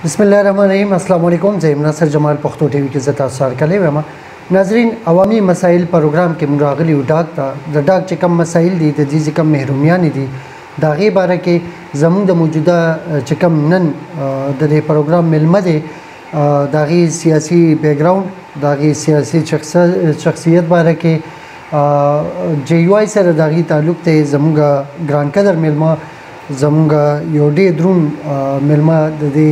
بسم الله الرحمن الرحیم. السلام علیکم. زه یم ناصر جمال، پښتو ټي وي کې زه تاسو سره کلی وایم. ناظرین، عوامي مسایل پروګرام کې موږ راغلي یو ډاک ته. د ډاک چې کوم مسایل دي، د دې چې کوم محرومیانې دي، د هغې باره کې زموږ د موجوده چې کوم نن د دې پروګرام میلمه دی، د هغې سیاسي بیکګراوند، د هغې سیاسي شخصیت باره کې، جی یو آی سره د هغې تعلق دی. زموږ ګران قدر میلمه، زموږ یو ډېر درون میلمه د دې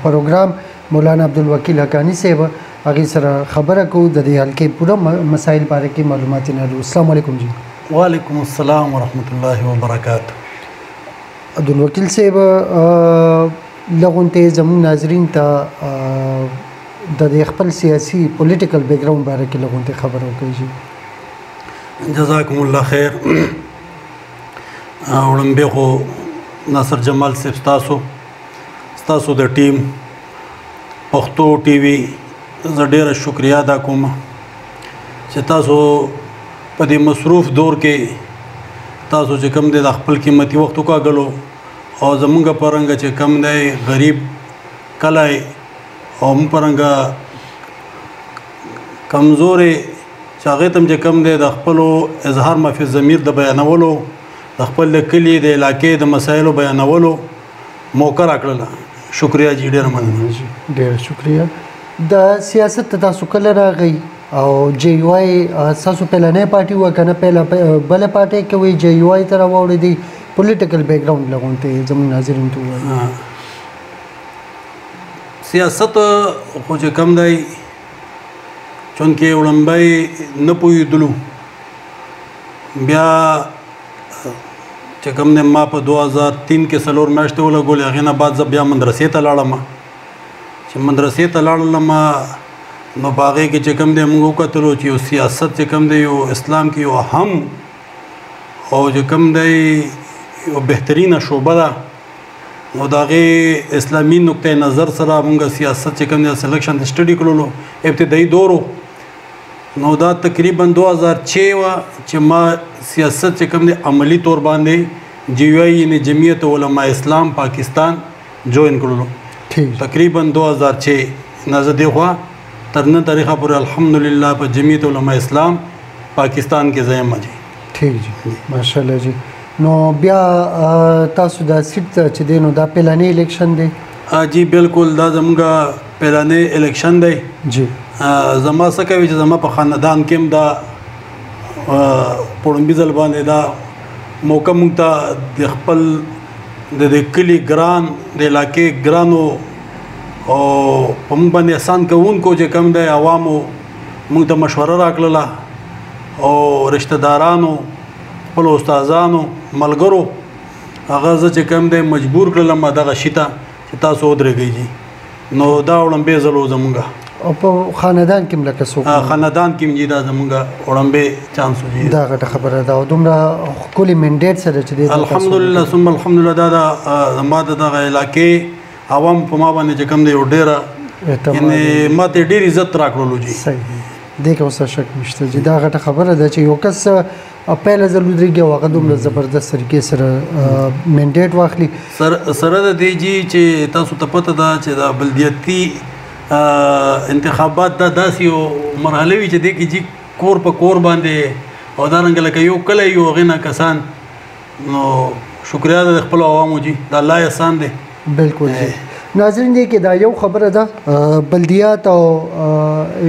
پروګرام مولانا عبدالوکیل حقاني صاحب، هغې سره خبره کوو، د دې حلقې پوره مسایل باره کې معلومات یې لرو. السلام علیکم جی. وعلیکم السلام ورحمت الله وبرکاته. عبدالوکیل صاحب، لغونته زموږ ناظرین ته د دې خپل سیاسي پولیټیکل بیکګراوند باره کې لغونته خبره وکړئ جی. جزاکم الله خیر. وړاندې خو ناصر جمال صاحب، ستاسو د ټیم پښتو ټي وي زه ډېره شکریه ادا کوم چې تاسو په دې مصروف دور کې تاسو چې کوم دی د خپل قیمتي وخت وکاږلو او زمونږ په رنګه چې کوم دی غریب کلی او موږ په رنګه کمزورې چې هغې ته هم چې کوم دی د خپلو اظهار ما فی الضمیر د بیانولو، د خپل د کلي د علاقې د مسایلو بیانولو موقع راکړله. شکریه جی، ډېره مننه. ډېره شکریه. د سیاست ته تاسو کله راغی او جی یو آی ستاسو پهلنۍ پارټي وه که نه پهله بله پارټۍ کې وئ، جی یو آی ته راواوړېدئ؟ پولیټیکل بیکګراوند لغونته زموږ ناظرین ته ووایئ. سیاست خو چې کوم دی، چونکې وړومبی نه پوهېدلو، بیا چې کوم دی ما په 2003 کې 4 میاشتې ولګولې. هغې نه بعد زه بیا مدرسې ته لاړم. چې مدرسې ته لاړلم نو په هغې کې چې کوم دی موږ وکتلو چې یو سیاست چې کوم دی یو اسلام کې یو اهم او چې کوم دی یو بهترینه شعبه ده، نو د هغې اسلامي نقطه نظر سره موږ سیاست چې کوم دی سلیکشن د سټډي کړلو، ابتدایي دور و. نو دا تقریبا 2006 وه چې ما سیاست چې کوم دی عملي طور باندې جی یو آی یعنی جمعیت علماء اسلام پاکستان جوین کړلو. تقریبا 2006 نه زه دې خوا تر نن تاریخه پورې الحمدلله په جمعیت علماء اسلام پاکستان کې زه یم جی. ټھیک جی، ماشاءالله جی. نو بیا تاسو دا سیټ ته چې دی نو دا پلانې الیکشن دی؟ جی بالکل، دا زمونږ پلانې الیکشن دی جی. زما څه کوي چې زما په خاندان کې هم دا په لومړي ځل باندې دا موقع مونږ ته د خپل د دې کلي ګران، د علاقې ګرانو او په موږ باندې احسان کوونکو چې کوم دی عوامو موږ ته مشوره راکړله او رشته دارانو، خپلو استادانو، ملګرو، هغه زه چې کوم دی مجبور کړلم دغه شي ته چې تاسو ودرېږئ جي. نو دا وړومبی ځل و زمونږ. او په خاندان کې هم لکه څوک؟ خاندان کې هم جي دا زمونږ وړومبی چانس و جي. دا غټه خبره ده او دومره ښکلې منډیټ سره چې دی الحمدلله ثم الحمدلله. دا زما د دغه علاقې عوام په ما باندې چې کوم دی یو ډېره یعنې ما ته ډېر عزت راکړلو جي. صحیح، دې کې اوس شک نشته چې دا غټه خبره ده چې یو کس پهله ځل ودرېږي او هغه دومره زبردست طریقې سره منډیټ واخلي. سره د دې جي چې تاسو ته پته ده چې دا بلدیاتي انتخابات دا داسې یو مرحله وي چې دې کې جي کور په کور باندې او دا رنګه لکه یو کلی یو هغې نه کسان. نو شکریه ده د خپلو عوامو جي، دا الله احسان دی. بالکل جی. ناظرین، دې کې دا یو خبره ده، بلدیات او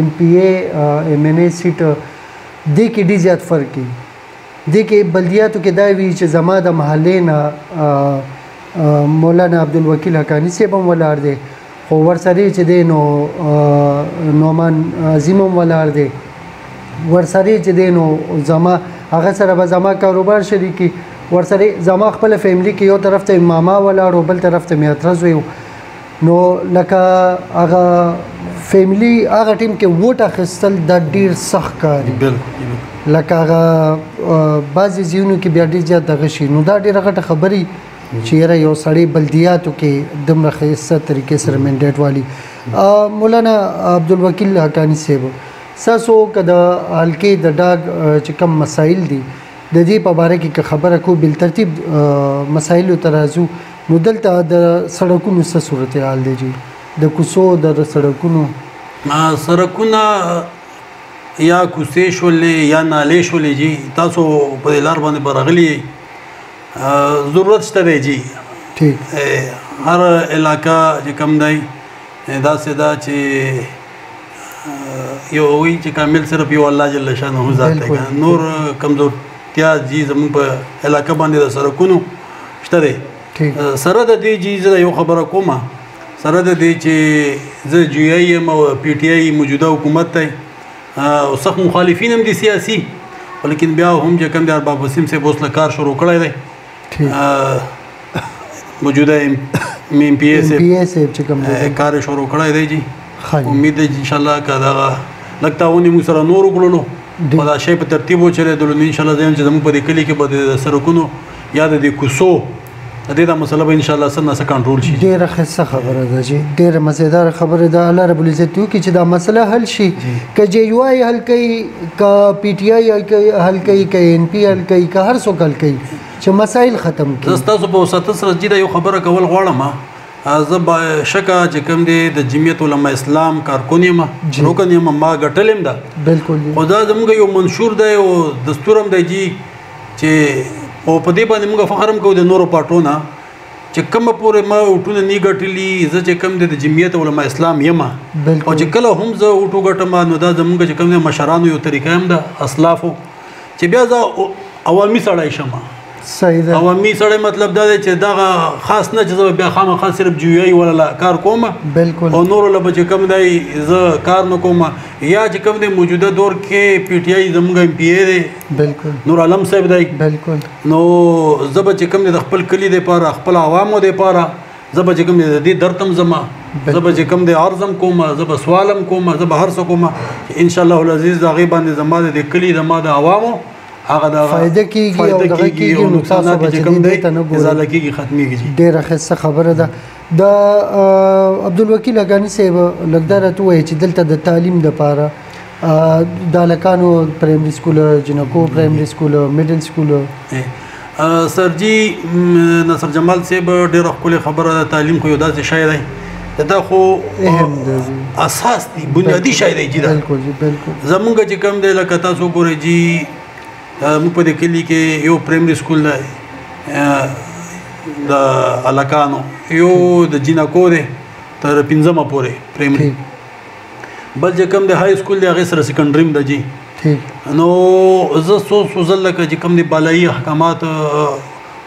ایم پي ای ایم این ای سیټ دې کې ډېر زیات فرق دی. دې کې بلدیاتو کې دا وي چې زما د محلې نه مولانا عبدالوکیل حقاني صاحب هم ولاړ دی، خو ورسره چې دی نو نعمان عظیم هم ولاړ دی، ورسره چې دی نو زما هغه سره به زما کاروبار شریکي، ورسره زما خپله فیملی کې یو طرف ته ماما ولاړ او بل طرف ته مې اتره زوی. نو لکه هغه فیملی هغه ټیم کې ووټ اخیستل دا ډېر سخت کار دی. بالکل. لکه هغه بعضې ځایونو کې بیا ډېر زیات دغه شي. نو دا ډېره غټه خبرې چې یاره یو سړی بلدیاتو کې دومره ښایسته طریقې سره منډیټ والي. مولانا عبدالوکیل حقاني صاحب، ستاسو که د حلقې د ډاګ چې کوم مسایل دي د دې په باره کې که خبره کوو، بالترتیب مسایلو ته راځو، نو دلته د سړکونو څه صورتحال دی جی؟ د کوڅو د سړکونو؟ سړکونه یا کوڅې شولې یا نالې شولې جی، تاسو په دې لار باندې برغلي، ضرورت شته دی جی. ټیک. هر علاقه چې کوم دی داسې ده چې یو وایي چې کامل صرف یو الله جل شانه ذات دی، نور کمزورتیا جی زموږ په علاقه باندې د سړکونو شته دی. سره د دې جی زه یو خبره کوم، سره د دې چې زه جی آی یم او پی ټي آی موجوده حکومت دی او سخت مخالفین هم دي سیاسي، ولیکن بیا هم چې کوم د ارباب وسیم صاحب اوس له کار شروع کړی دی، موجوده ایم پي ای صاحب چې کوم کار شروع کړی دی جی. امید دی چې انشاءالله که دغه لږ تعاون یې موږ سره نور وکړلو او دا شی په ترتیب وچلېدلو، نو انشاءالله زه یم چې زموږ په دې کلي کې به د سړکونو یا د دې کوڅو د دې دا مسله به انشاءالله څه نه څه کنټرول شي. ډېره ښایسته خبره ده جی، ډېره مزیداره خبره ده. الله رب العزت دې وکړي چې دا مسله حل شي، که جی یو آی حل کوي، که پی ټي آی حل کوي، که این پي حل کوي، که هر څوک حل کوي، چې مسایل ختم کړي. زه ستاسو په وساطت سره جی دا یو خبره کول غواړم. زه شکه چې کوم دی د جمعیت علما اسلام کارکون یم، رکن یم، ما ګټلی هم ده. بالکل. خو دا زموږ یو منشور دی او دستور هم دی جی چې او په دې باندې موږ فخر هم کوو د نورو پارټو نه چې کومه پورې ما ووټونه نه ګټلي، زه چې کوم دی د جمعیت علما اسلام یم، او چې کله هم زه ووټ وګټم نو دا زموږ چې کوم دی مشرانو یو طریقه هم ده اسلافو چې بیا زه عوامي سړی شم. صحیح ده. عوامي سړی مطلب دا دی چې دغه خاص نه چې زه بیا خامخا صرف جی آی ولا کار کوم، بالکل، او نورو له به چې کوم دی زه کار نه کوم، یا چې کوم دی موجوده دور کې پی ټي آی زموږ ایم پي ای دی، بالکل، نور عالم صاحب دی، بالکل، نو زه به چې کوم دی د خپل کلي دپاره، خپل عوامو دپاره زه به چې کوم دی د دې درد هم زما، زه به چې کوم دی عرض هم کوم، زه به سوال هم کوم، زه به هر څه کوم چې انشاءالله العزیز د هغې باندې زما د دې کلي، زما د عوامو هغه د فایده کېږي او دغه کېږي او نقصانات چې کوم دی ازاله کېږي، ختمېږي. ډېره ښایسته خبره ده. د عبدالوکیل حقاني صاحب لږ دا راته ووایي چې دلته د تعلیم دپاره د هلکانو پرایمري سکول، جینکو پرایمري سکول، میډل سکول. سر جی نصر جمال صاحب ډېره ښکلې خبره ده. تعلیم خو یو داسې شی دی، دا خو اساس دی، بنیادي شی دی جی. دا بالکل جی، بالکل. زمونږ چې کوم دی لکه تاسو ګورئ جی، موږ په دې کلي کې یو پرایمري سکول دی د هلکانو، یو د جینکو دی تر پنځمه پورې پرایمري، بل چې کوم دی های سکول دی هغې سره سیکنډري هم ده جی. نو زه څو څو ځل لکه چې کوم دی بالایي احکامات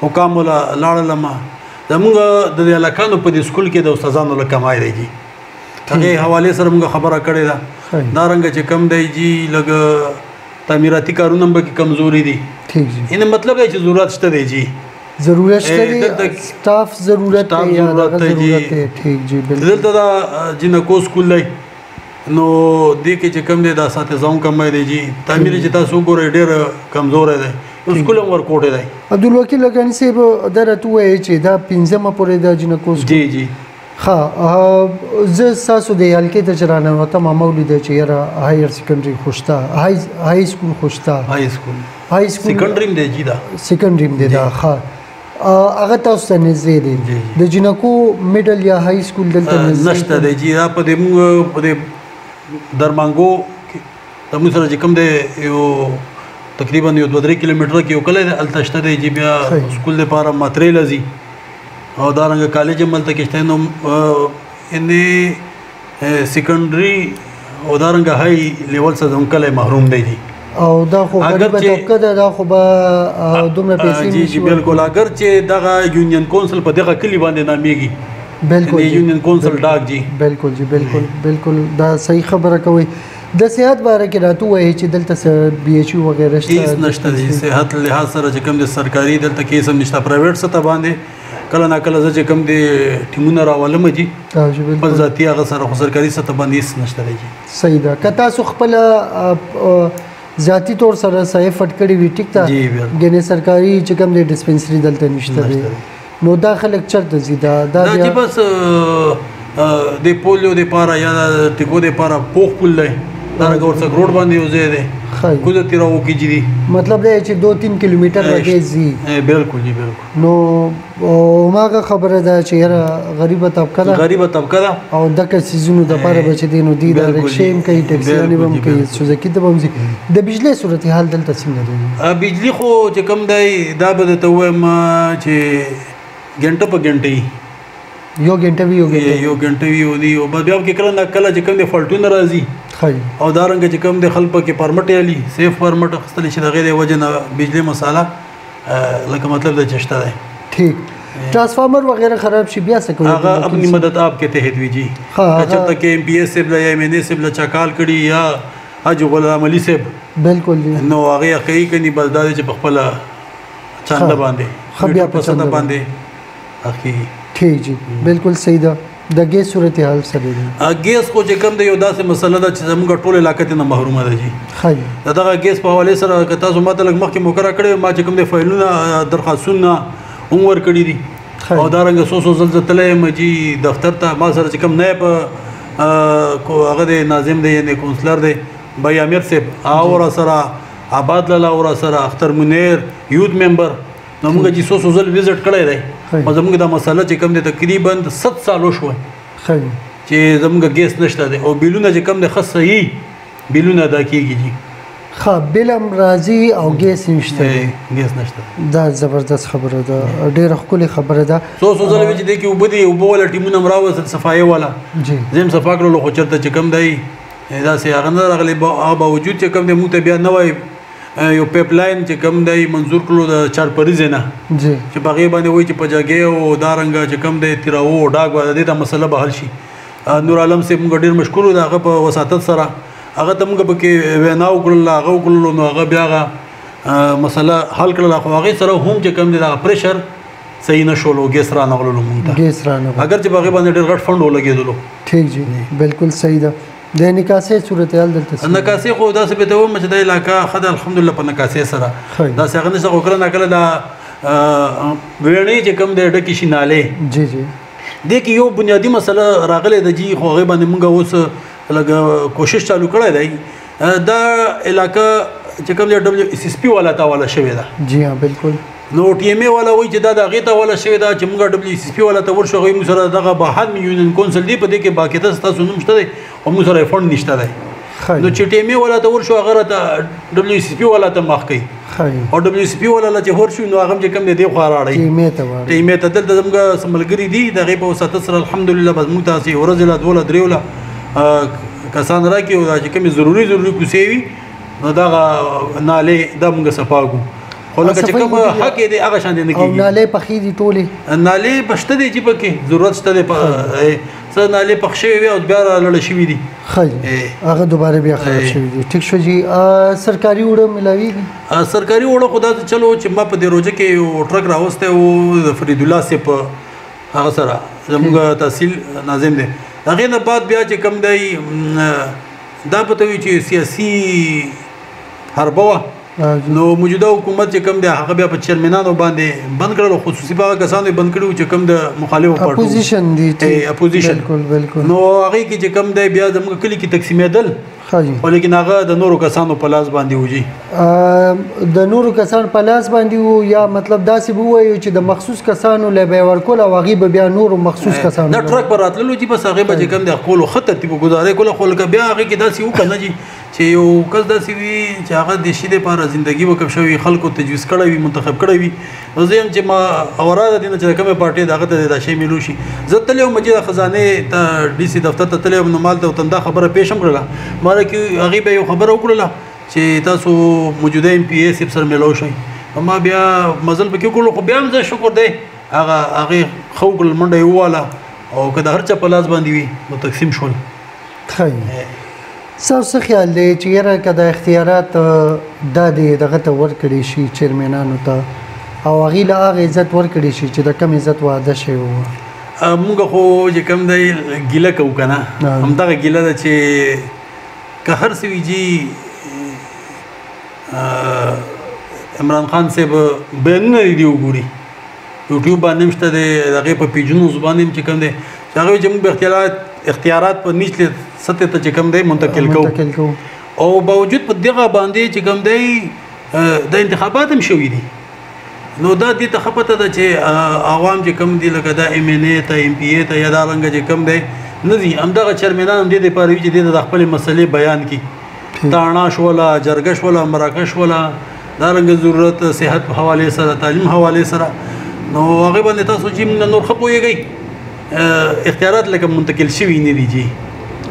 حکامو له لاړلم، زموږ د دې هلکانو په دې سکول کې د استادانو له کمی دی جی، هغې حوالې سره موږ خبره کړې ده. دا رنګه چې کوم دی جی لږ تعمیراتي کارونه هم پکې کمزوري دي. ټیک جی. یعنې مطلب دی چې ضرورت شته دی جی، ضرورت شته دی، سټاف ضرورت دی، یا دغه ضرورت دی. ټیک جی، بالکل. دلته دا جینکو سکول دی، نو دې کې چې کوم دی د اساتذه هم کمی دی جی، تعمیر چې تاسو وګورئ ډېر کمزوری دی، سکول هم ورکوټی دی. عبدالوکیل حقاني صاحب دا راته ووایي چې دا پنځمه پورې دا جینکو سکول. جی جی. ښه، زه ستاسو د حلقې ته چې راننوتم ما ولیده چې یاره هایر سیکنډري خو شته، های سکول خو شته، های سکول، های سکول سیکنډري هم دی جی، دا سیکنډري هم دی دا. ښه، هغه تاسو ته نږدې دی. د جینکو میډل یا های سکول دلته نږدې نشته دی جی. دا په دې موږ په دې درمانګو کې زموږ سره چې کوم دی یو تقریبا یو 2-3 کیلومتره کې یو کلی دی، هلته شته دی جی. بیا سکول دپاره ماترې له ځي او دا رنګه کالج هم هلته کې شته. نو یعنې سیکنډري او دا رنګه های لیول څخه زموږ کلی محروم دی جی. او دا خو غریبه طبقه ده، دا خو به دومره پیسې جی جی بالکل. اګر چې دغه یونین کونسل په دغه کلي باندې نامیږي، بالکل، یونین کونسل ډاک جی. بالکل جی، بالکل بالکل، دا صحیح خبره کوئ. د صحت باره کې راته ووایئ چې دلته څه بي ایچ یو وغیره شته؟ هېڅ نشته دی. صحت لحاظ سره چې کوم د سرکاري دلته کې هېڅ هم نشته. پرایویټ سطح باندې کله نا کله زه چې کوم دی ټیمونه راولم جی، خپل ذاتي هغه سره، خو سرکاري سطح باندې هېڅ نشته دی جی. صحیح ده. که تاسو خپله ذاتي طور سره صحیح فټ کړي وي، ټیک ده، ګنې سرکاري چې کوم دی ډسپنسري دلته نشته دی، نو دا خلک چېرته ځي؟ دا دا چې بس د پولیو دپاره یا د ټیکو دپاره پوخ پول دی، دارنګه ورسک روډ باندې یو ځای دی، کوزه تیراو کې جی دي. مطلب دا چې 2-3 کیلومتر به ځي. بالکل جی بالکل. نو هماغه خبره ده چې یاره غریبه طبقه ده، غریبه طبقه ده او دغه څیزونو دپاره به چې دی نو دوی دا رکشې هم کوي، ټکسیانې به هم کوي، سوزکي ته به هم ځي. د بجلۍ صورتحال دلته څنګه دی؟ بجلي خو چې کوم دی دا به درته ووایم چې ګنټه په ګنټه وي، یو ګنټه وي، یو ګنټه یو ګنټه وي، یو نه بس بیا پکې کله نا کله چې کوم دی فالټونه راځي او دا رنګه چې کوم دی خلک پکې پرمټ اخلي، سیف پرمټ اخیستلی شي، د هغې د وجې نه بجلي مساله لکه مطلب دی چې شته دی. ٹھیک. ټرانسفارمر وغیرہ خراب شي بیا څه کوي؟ هغه اپنی مدد آپ کې تحت وي جی. که چېرته کې ایم پی ایس صاحب له یا ایم این ای صاحب له چا کال کړي یا حاجي غلام علي صاحب، بالکل، نو هغې کوي که نه بس دا دی چې په خپله چانده باندې بیا په سنده باندې کېږي. ٹھیک جی، بالکل صحیح ده. د ګیس صورتحال څه دی؟ ګیس خو چې کوم دی یو داسې مسله ده چې زموږ ټول علاقه ترې نه محرومه ده جي. د دغه ګیس په حوالې سره که تاسو ما ته لږ مخکې موقع راکړې، ما چې کوم دی فایلونه درخواستونه هم ورکړي دي او دا رنګه څو څو ځل زه تللی یم جي دفتر ته. ما سره چې کوم نه په هغه دی ناظم دی یعنې کونسلر دی بای امیر صاحب، او راسره آباد لالا، او راسره اختر منیر یوت ممبر، نو موږ چې څو څو ځل وزټ کړی دی. او زموږ دا مسله چې کوم دی تقریبا 7 سال وشول چې زموږ ګیس نشته دی او بیلونه چې کوم دی ښه صحیح بیلونه ادا کېږي جي. ښه، بیل هم راځي او ګیس نشته دی. ګیس نشته. دا زبردست خبره ده، ډېره ښکلې خبره ده. څو څو ځله وي چې دې کې اوبه دي، اوبه والا ټیمونه هم راوستل، صفایي والا جي زه هم صفا کړلو، خو چېرته چې کوم دی داسې هغه نه راغلی. هغه باوجود چې کوم دی موږ ته بیا نوی یو پیپ لاین چې کوم دی منظور کړلو د چارپریزې نه چې په هغې باندې وایي چې په جګې او دا رنګه چې کوم دی تیراو او ډاګ به د دې دا مسله به حل شي. نور عالم صاحب موږ ډېر مشکور د هغه په وساطت سره هغه ته موږ پکې وینا وکړله، هغه وکړلو، نو هغه بیا هغه مسله حل کړله. خو هغې سره هم چې کوم دی دغه پریشر صحیح نه شولو، ګیس رانغللو موږ ته، ګیس رانغلو، اګر چې په هغې باندې ډېر غټ فنډ ولګېدلو. ټھیک جی، بالکل صحیح ده. د نکاسې صورتحال دلته څه؟ نکاسې خو داسې به ته وایم چې دا علاقه ښه ده الحمدلله په نکاسې سره، داسې هغه نشته. خو کله ناکله دا ویڼې چې کوم دی ډکې شي نالې، جی جی، دې کې یو بنیادي مسله راغلې ده جي، خو هغې باندې موږ اوس لږ کوشش چالو کړی دی. دا علاقه چې کوم دی ډبلیو اس اس پي والا ته حواله شوې ده. جی ها بالکل. نو ټي ایم ای والا وایي چې دا د هغې ته حواله شوې ده چې موږ ډبلیو اس اس پي والا ته ورشو، هغوی موږ سره دغه بهان یونین کونسل دی، په دې کې باقاعده ستاسو نوم شته دی او موږ سره فنډ نشته دی. نو چې ټي ایم ای والا ته ورشو هغه راته ډبلیو اس پي والا ته مخ کوي، او ډبلیو اس پي والا له چې ورشو نو هغه هم چې کوم دی دې خوا راړوي ټي ایم ای ته. دلته زموږ څه ملګري دي د هغې په وساطت سره الحمدلله بس موږ ته هسې ورځې له دوه له درېو له کسان راکړي او دا چې کومې ضروري ضروري کوڅې وي نو دغه نالې دا موږ صفا کړو. خو لکه چې کوم حق یې دی هغه شان دی نه کېږي. او نالې پخې دي ټولې؟ نالې به شته دی چې پکې ضرورت شته دی، څه نالې پخ شوې وي او بیا رالړه شوي دي. ښه جي، هغه دوباره بیا خراب شوي دي. ټیک شو جي. سرکاري اوړه ملاویږي؟ سرکاري اوړه خو داسې چلو چې ما په دې روژه کې یو ټرک راوستی و د فریدالله صاحب په هغه سره، زموږ تحصیل ناظم دی. هغې نه بعد بیا چې کوم دی دا پته وي چې سیاسي حربه وه، نو موجوده حکومت چې کوم دی هغه بیا په چیرمنانو باندې بند کړل، خصوصي په هغه کسانو یې بند کړي وو چې کوم د مخالفو پارټو اپوزیشن دي، اپوزیشن. بالکل بالکل. نو هغې کې چې کوم دی بیا زموږ کلي کې تقسیمېدل، خو لیکن هغه د نورو کسانو په لاس باندې و جي. د نورو کسانو په لاس باندې وو، یا مطلب داسې به ووایو چې د مخصوص کسانو له به یې ورکول او هغې به بیا نورو مخصوص کسانو نه ټرک به راتللو جي، بس هغې به چې کوم دی کولو ښه ترتیب ګزاره کوله. خو لکه بیا هغې کې داسې وکړه نه جي چې یو کس داسې وي چې هغه د شي دپاره زندګي وقف شوي، خلکو تجویز کړی وي، منتخب کړی وي. نو زه یم چې ما اورا د دې نه چې د کومې پارټۍ د هغه ته دا شی میلو شي. زه تللی وم چې د خزانې ته ډي سي دفتر ته تللی وم، نو مال ته ورته دا خبره پېښ هم کړله. ما کې هغې بیا یو خبره وکړله چې تاسو موجوده ایم پي ای صاحب سره میلاو شئ. ما بیا مزل پکې وکړلو، خو بیا هم زه شکر دی هغه هغې ښه وکړل، منډه یې وواله او که د هر چا په لاس باندې وي نو تقسیم شول. ښه، ستاسو څه خیال دی چې یاره که دا اختیارات دا دې دغه ته ورکړی شي چیرمنانو ته او هغې له هغه عزت ورکړی شي چې د کم عزت وعده شوی وه؟ موږ خو چې کوم دی ګیله کوو که نه، همدغه ګیله ده چې که هر څه وي جي عمران خان صاحب بیانونه دې وګوري، یوټیوب باندې هم شته دی، د هغې په پیجونو باندې هم چې کوم دی چې هغه چې موږ به اختیارات په نیچ سطح ته چې کوم دی منتقل کوو، او باوجود په دغه باندې چې کوم دی د انتخابات هم شوي دي. نو دا دې ته ښه پته ده چې عوام چې کوم دي لکه دا ایم این ای ته، ایم پي ای ته یا دا رنګه چې کوم دی نه ځي، همدغه چیرمنان هم دې دپاره وي چې دې ته د خپلې مسلې بیان کړي. تاڼه شوله، جرګه شوله، مرکه شوله، دا رنګه ضرورت صحت په حوالې سره، تعلیم حوالې سره. نو هغې باندې تاسو چې موږ نور ښه پوهېږئ، اختیارات لکه منتقل شوي نه دي جي،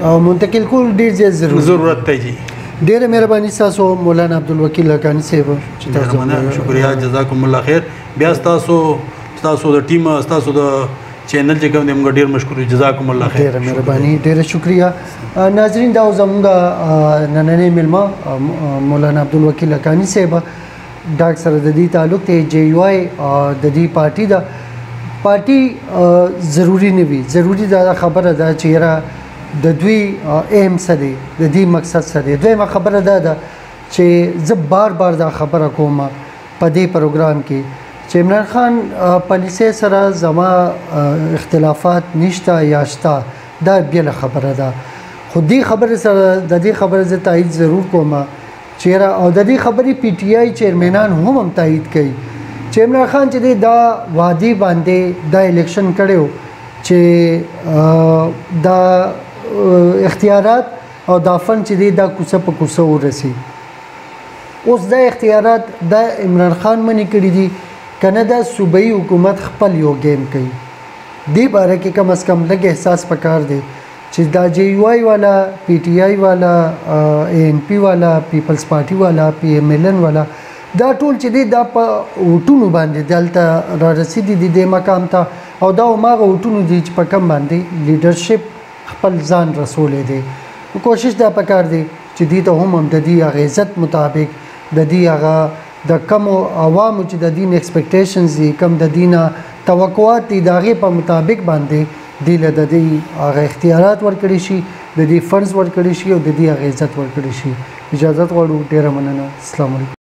او منتقل کول ډېر زیات ضرورت دی جي. ډېره مهرباني ستاسو مولانا عبدالوکیل حقاني صاحب چې تاسو شکریہ، جزاکم الله خیر. بیا ستاسو د ټیم، ستاسو د چینل چې کوم دی موږ ډېر مشکور یو. جزاکم الله خیر، ډېره مهرباني، ډېره شکریہ. ناظرین، دا زموږ نننی مېلمه مولانا عبدالوکیل حقاني صاحب، ډاک سره د دې تعلق دی، جی یو آی د دې پارټي ده. پارټي ضروري نه وي، ضروري دا خبره ده چې یاره د دوی ایم څه دی، د دې مقصد څه دی. دویمه خبره دا ده چې زه بار بار دا خبره کوم په دې پروګرام کې چې عمران خان پالیسۍ سره زما اختلافات نشته یا شته، دا بېله خبره ده، خو دې خبرې سره د دې خبرې زه تایید ضرور کوم چې یاره، او د دې خبرې پي ټي آی چیرمنان هم تایید کوي چې عمران خان چې دی دا وعدې باندې دا الیکشن کړی و چې دا اختیارات او دا فن چې دی دا کوڅه په کوڅه ورسي. اوس دا اختیارات دا عمران خان منې کړي دي که نه دا صوبایي حکومت خپل یو ګیم کوي. دې باره کې کم از کم لږ احساس پکار دی چې دا جی یو آی والا، پي ټي آی والا، ای این پي والا، پیپلز پارټي والا، پي ایم ایل این والا، دا ټول چې دی دا په ووټونو باندې دلته را رسېدي دي دې مقام ته، او دا هماغه ووټونو دي چې په کوم باندې لیډرشپ خپل ځان رسولی دی. کوشش دا پکار دی چې دې ته هم د دې هغه عزت مطابق، د دې هغه د کمو عوامو چې د دین ایکسپیکټیشنز دي، کم د دین توقعات دي، د هغې په مطابق باندې دې له د دې هغه اختیارات ورکړی شي، د دې فرض ورکړی شي او د دې هغه عزت ورکړی شي. اجازت غواړو، ډېره مننه. السلام علیکم.